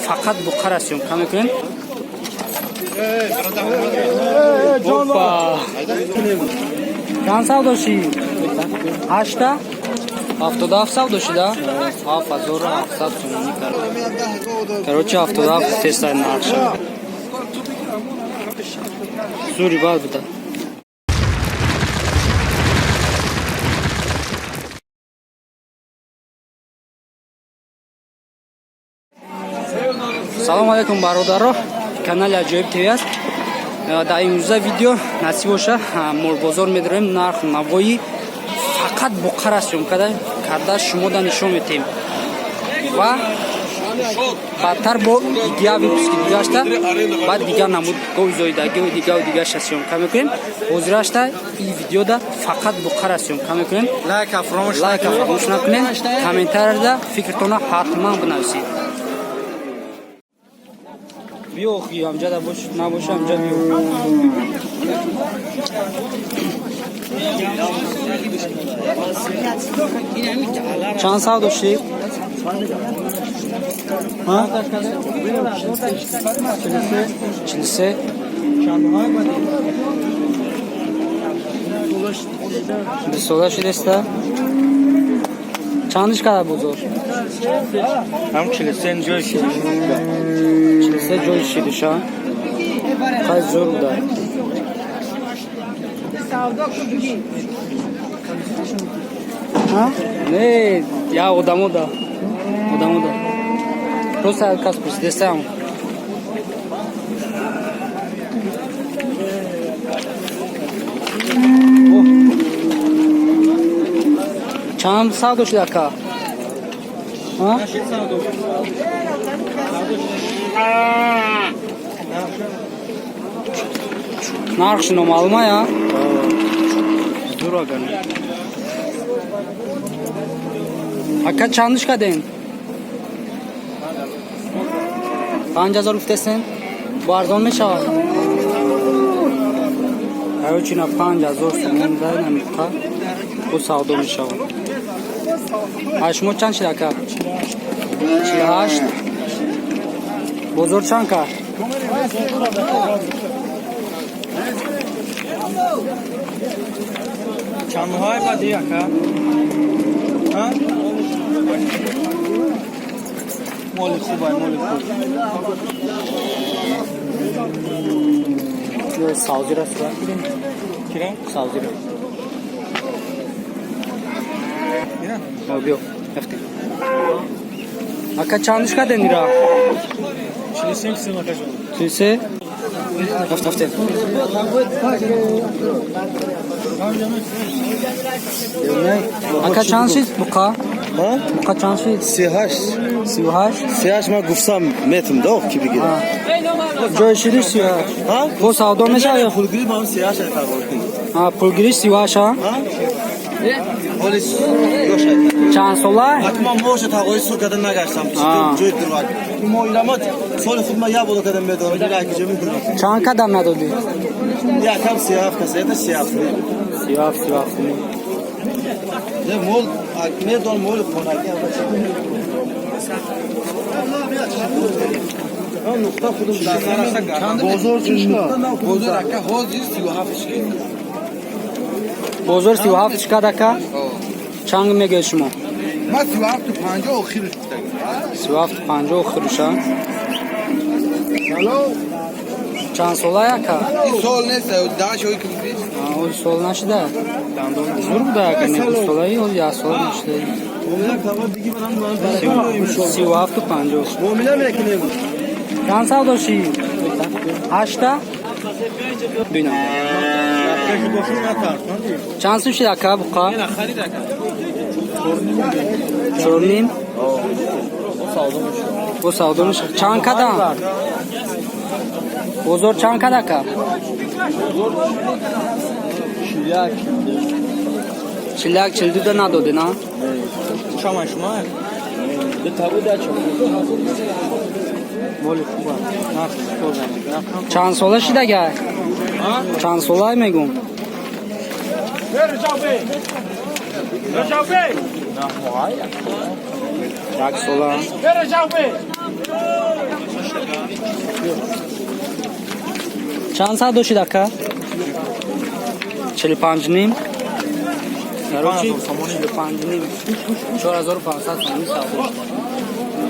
Фақат буқара съёмка мекунем. Опа! Чанд савдо шид? Ҳашта? 77 савдо шида? 7700 сомонӣ кард. Короче, 77 теста нархша. Зури бад буда. Салом алейкум, бародаро. Канали Аҷоиб ТВ аст. Дар имрӯза видео насиб боша, молбозор медорем, нарх навои фақат буқара съёмка карда шумода нишон метиҳем ва баъдтар бо дигар выпуски дигашта баъд дигар намуд гови зоидагиу дигаву дигаша съёмка мекунем. Ҳозирашта и видеода фақат буқара съёмка мекунем. Лайка фаромӯш Лайка фаромӯш накунем, комментарияда фикртона ҳатман бинависед. Биё, охи, амҷада бош, набоша, амҷа биё. Чанд сав доштӣ? 43. 20 сола шудеста. Чандиш када бозор? Ҳам 43 ҷои шиди. 43 ҷои шидиша. Қай зӯр буда. Не, я одамода. Одамода. Просто кас пурсидестаам. Чанд савдо шуд, ака? А? Нархш номаълума я? Зур агар. Ака, чандиш кардем? 5000 гуфтесен? Бо арзон мешавад? Короче, на 5000 сомон дар намиқа бо савдо мешавад. А шумо чанд шид, ака? 48. Бозор чанд кард? Чандҳои бади, ака? Ҳа? Моли хуб ай, моли хуб. Ё савзира сурат гирем. Кира? Савзира. Ина? О, биё, рафтем. Ака, чандиш кардем ира? 43 сим, ака ҷон. 43? Рафт, рафтем. Ака, чанд шид буқа? Буқа чанд шид? 38. 38? 38 ман гуфтам, метм да, ки бигирам. Ҷои шидиш 38. Ҳа? Бо савдо мешавад ё? Пулгирӣ ман 38 тағор. А, пулгириш 38, а? Ҳоли ёшай. Чанд сола? Ҳатман моша тағори сур карда нагаштам. А. Ҷои дурвак. Мо илама соли худ ман як боло кардам, медорам, ила ки ҷо мекунам. Чанд кадам надодӣ? Якам 37 каса, это 37. 37, 37. Не мол, медон мол хонаги. Нуқта худум дар Бозор чишка? Бозор, ака, ҳозир 37 шки. Бозор 37 шикад, ака? Чанд мегӯед шумо? Ман 37 50 охирш гуфтагӣ. 37 50 охируша. Чанд сола, ака? Ин сол нест, 10 ой ки бист. Оз сол нашида? Зур буда, ака, не 20 солаи, оз як сола нашида. 37 50. Муомила мекунем. Чанд сав дошти? Ҳашта? Бинам. Чанд сум шид, ака, буқа? 4,5? Бо савдо мешавад. Чанд кадам? Бозор чанд кад, ака? 41, 42 да надоде, на? Чамай шумо? Моли хуба. Нарх кор. Чанд сола шид, агар? Чанд сола мегум? Як сола. Чанд сад дошид, ака? 45,5. Короче, 45,5. 4500 сомонӣ савдо.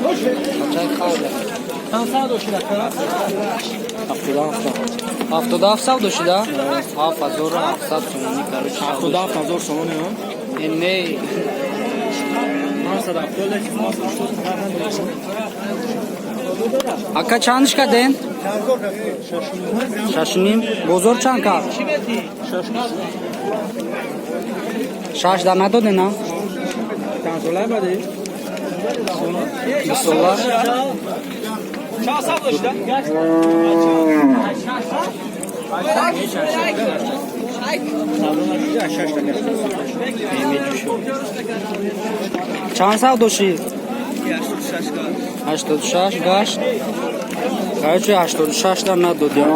Бачаи хавда. Чанд сад дошид, ака? 77. 77 савдо шуда? 7700 сомонӣ, короче. 77 000 сомонӣ, ҳа? Не. 570. Ака, чандш карден? 6,5. Бозор чанд кард? Шаш да надодена? Чанд сола бади? 20 сола. Чанд сад дошид? Чанд сав дошид? 86 гашт. Короче, 86 да надодем.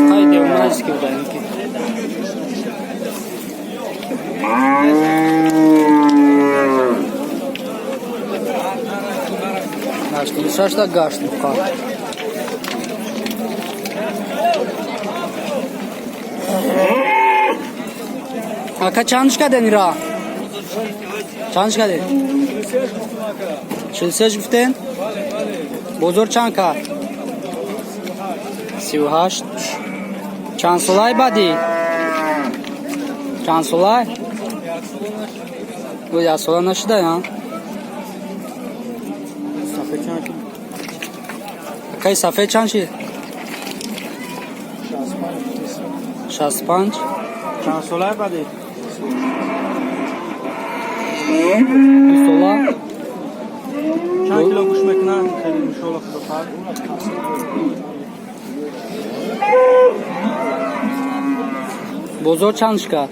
Қай девонаист ки будаем ки. 86 да гашт буқа. Ака, чандш карден ира? Чандш карден? 43 гуфтен? Бозор чанд кард? 38. Чанд солаи бадӣ? Чанд солай? Ӯ як сола нашуда, я? Сафед чанд? Акаи, сафед чанд шид? 65. Чанд солаи бади? 2 сола. Чанд кило гӯшт мекунад? Хеле иншоалло, худо хоҳад. Бозор чанд кард?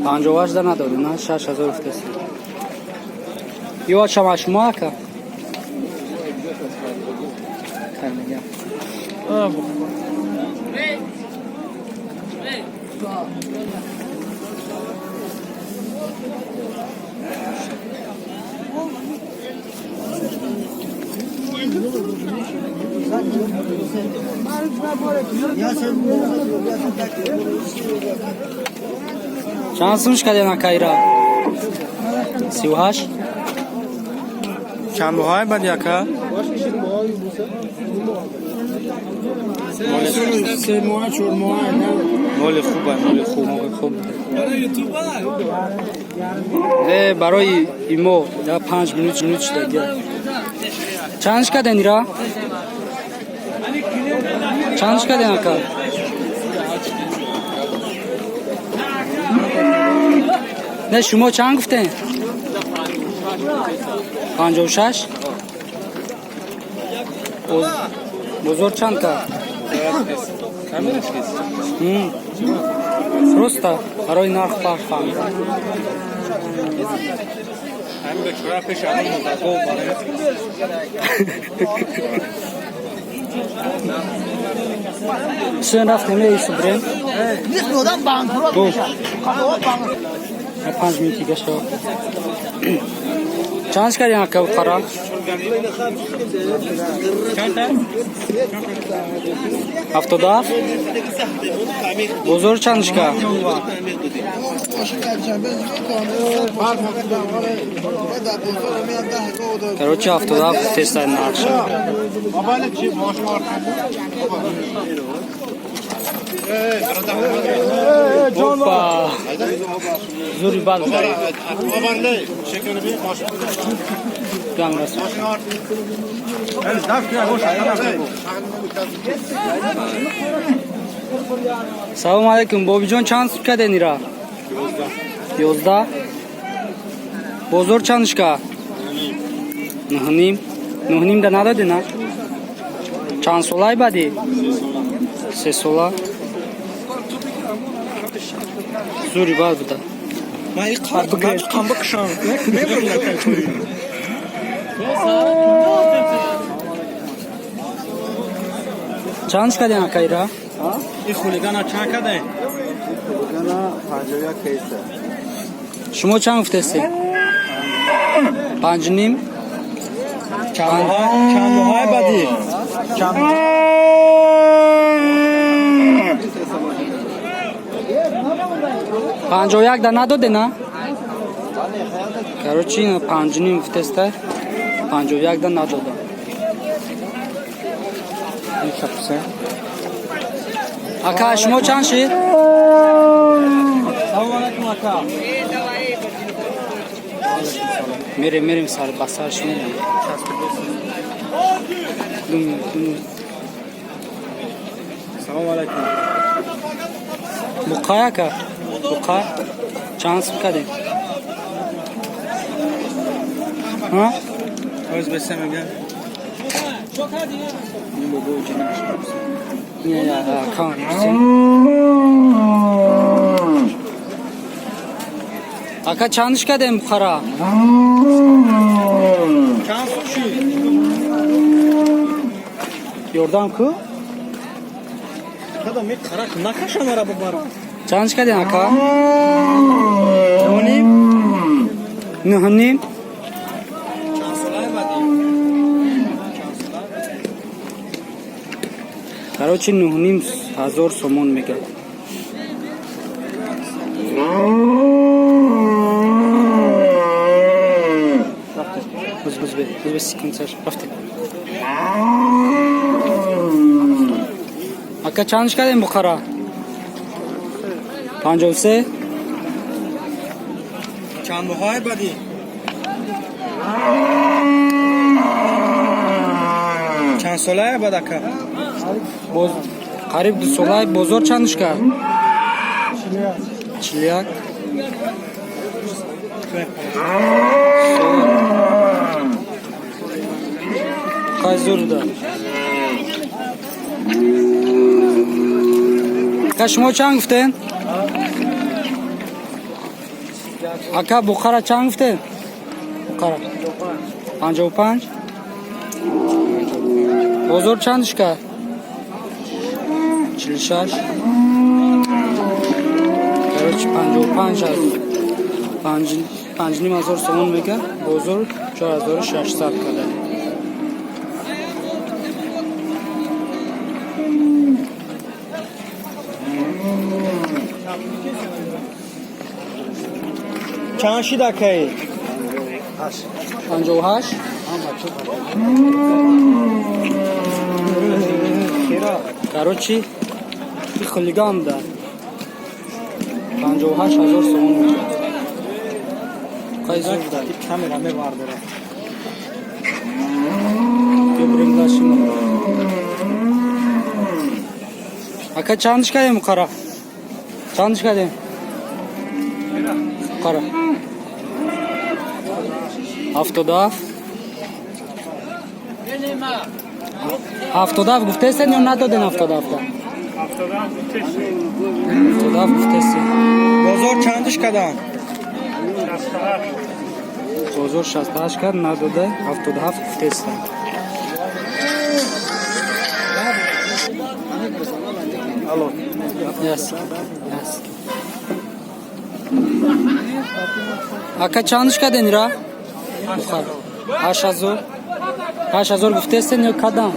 58 да надодӣ, на? 6000 гуфтаси. Ё шама шумо, ака? Хай мегам. Чанд сумш карден, акайра? 38. Чанд моҳай бади, ака? 3 моҳ, 4 моҳ. Моли хуб, моли хуб. Хуб. Барои имо я 5 минут минут шудагия. Чандш карден ира? Чандш карден, ака? Не, шумо чанд гуфтен? 56. Бозор чанд кард? Просто барои нарх фарқ фаҳмидам. Ҳамин бечора пеш адам модагов барои. Сен рафтем, исубрем. Одам банкрот мешавад. 5 минут дига шава. Чанд кардем, ака, қара? 77. Бозор чандш кард? Короче, 77 теста нархша. Опа! Зури бад. Гам рас. Салом алейкум, Бобиҷон, чанд сум карден ира? 11. Бозор чандш кард? 9,5. 9,5 да надодена? Чанд солаи бадӣ? 3 сола. Зури бад буда. Ман ин қам бикушам. Мебурам накай. Чандш карден, акайра? Ин хулигана чанд кардем? 51 кейса. Шумо чанд гуфтестед? 5,5. Чанд моҳай бадӣ? 51 да надоде на? Короче, 5,5 гуфтеста, 51 да надода. Ака, шумо чанд шид? Салом алайкум, ака. Мерем, мерем, сар ба сарш мерем. Ду. Салом алайкум. Буқай, ака? Буқа чанд сум кардем? Ҳа? Оз бесе мегам. Ин бобо ҷинаш. Не, ака, пурсем. Ака, чандиш кардем буқара? Чанд сум шид? Ёрдам ку. Када ме қарак накаша мара бабара. Чандиш кардем, ака? 9.5. 9.5. Чанд солай бадӣ? Чанд солай? Короче, 9,5 ҳазор сомон мегӯяд. Рафте. Буз, буз, секундсаш. Рафте. Ака, чандиш кардем буқара? 53. Чанд моҳай бадӣ? Чанд солая бад, ака? Боз қариб 2 солай. Бозор чандиш кард? 41. Қай зур да. Ака, шумо чанд гуфтен? Ака, буқара чанд гуфтен? Буқара 55. Бозор чандиш кард? 46. Короче, 55 аз 5,5 ҳазор сомон мега, бозор 4600 када. Чанд шид, акаи? 58. Короче, хулиган да 58 ҳазор сомон мега. Қай зур да. Камера мебардора. Бибирем дашимо. Ака, чандиш кардем буқара? Чандиш кардем буқара? 77. 77 гуфтестен ё надоден? 77-та, 77 гуфтестен. Бозор чандиш кадан? Бозор 68 кард, надода, 77 гуфтестен. Алло. Яс, яс. Ака, чандиш карден ира? Буқара 8 ҳазор. 8 ҳазор гуфтестен ё кадам?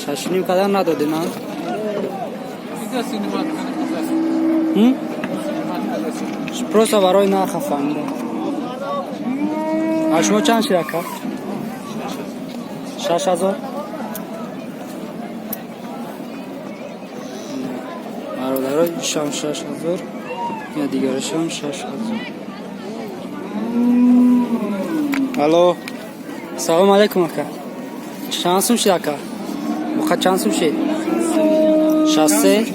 6.5 кадан, надоден, а? М? Просто барои нарха фаҳмидам. А шумо чанд шид, ака? 6 ҳазор. Бародаро, ишам 6 ҳазор, я дигарашам 6 ҳазор. Алло. Салом алейкум, ака. Чанд сум шид, ака? Буқа чанд сум шид? 63.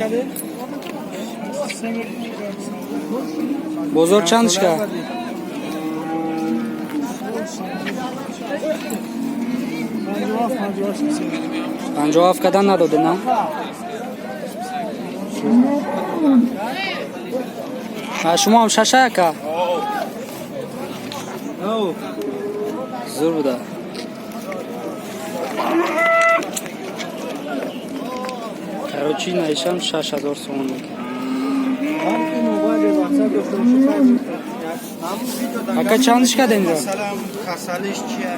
Бозор чандиш кард? 57 кадан, надоде, на? А шумо ҳам шаша, ака? Зур буда. Короче, наишам 6 ҳазор сомон мекунад. Ака, чандиш кардем инро? Масалан, касалиш чия?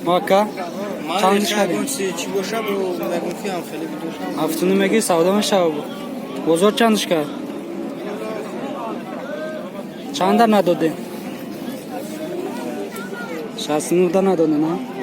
Ака, чандиш кардем? Чӣ боша, мегум ки ҳам хеле бидошам. Ҳафтуну меги, савдо мешава. Бозор чандиш кард? Чанда надодем? 69 да надодем, а?